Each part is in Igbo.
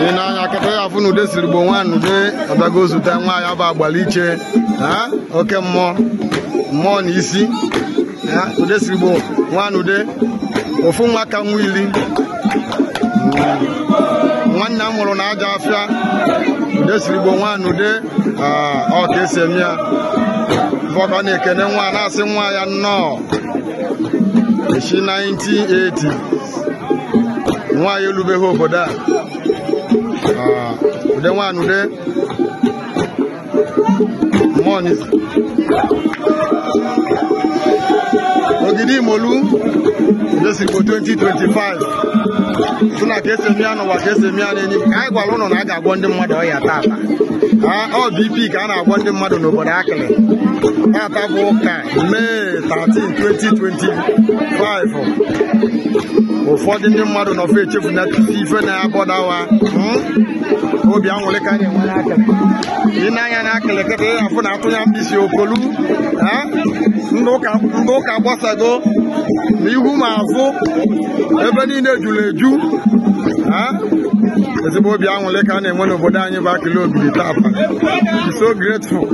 Ị na-anya kịta ya afụ na Ude siri gbo nwanude ọbịago zute nwa ya bụ Agbaliche, oke mmụọ mmụọ na isi. Ude siri gbo nwanude ofu nwa ka nwa ili nwanne a mụrụ na aja afịa. Ude siri gbo nwanude ọ ka esi eme ya ka ọ na-ekene nwa na-asị nwa ya nnọọ. Echi 1980 nwa ya elubeghị obodo a. Ude nwanude mmụọ n'isi. Ogidi Imolu Ude siri gbo 2025 sị na ka esi eme ya n'ụwa ka esi eme ya n'enyi. Anyị gwara ụnụ na a ga-agwọ ndị mmadụ ọya tata. Ọ BP ka a na-agwọ ndị mmadụ n'obodo Akịlị. Tata bụ ụka Mee 13, 2025. Ụfọdụ ndị mmadụ nọfe echefu na ife na-abọdawa obi anwụrị ka a na-enwe n'Akịlị. Ị na-anya n'Akịlị kịta ị afụ na atụ ya mkpịsị okolu. Ndị ụka gbasago na ihu ma azụ ebe niile juru eju. Ezigbo obi anwụrị ka a na-enwe n'obodo anyị bụ Akịlị Ogidi tata. Be so grateful.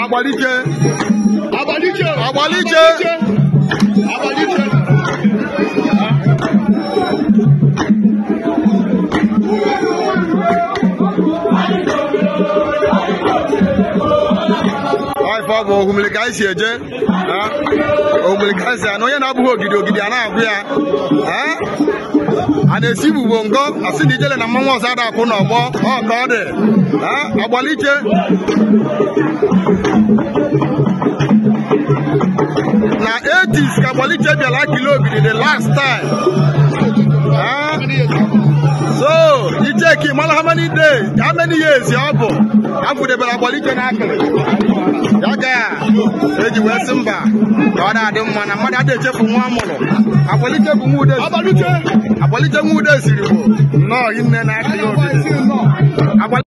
Agbaliche. Agbaliche. Agbaliche. Agbaliche. Ife ọ bụ ohumili ka anyị si eje, ohumili ka anyị si anụ onye na-abụghị ogidi ogidi a na-agwụ ya. A na-esi igbugbo ngọ asị na ijele na mmanwụ ọzọ ada akwụ n'ọgbọ ọ ka ọ dị. Agbaliche na 80s ka Agbaliche bịara Akịlị Ogidi the last time. So icheki mara how many days, how many years ya ọ bụ afụdebere Agbaliche na Akịlị. Ya ga eji wee sị mba ka ọ na-adị mma na mmadụ adịghị echefu nwa amụrụ. Agbaliche bụ nwa Ude. Agbaliche nwa Ude siri bụ nnọọ nne na Akịlị Ogidi.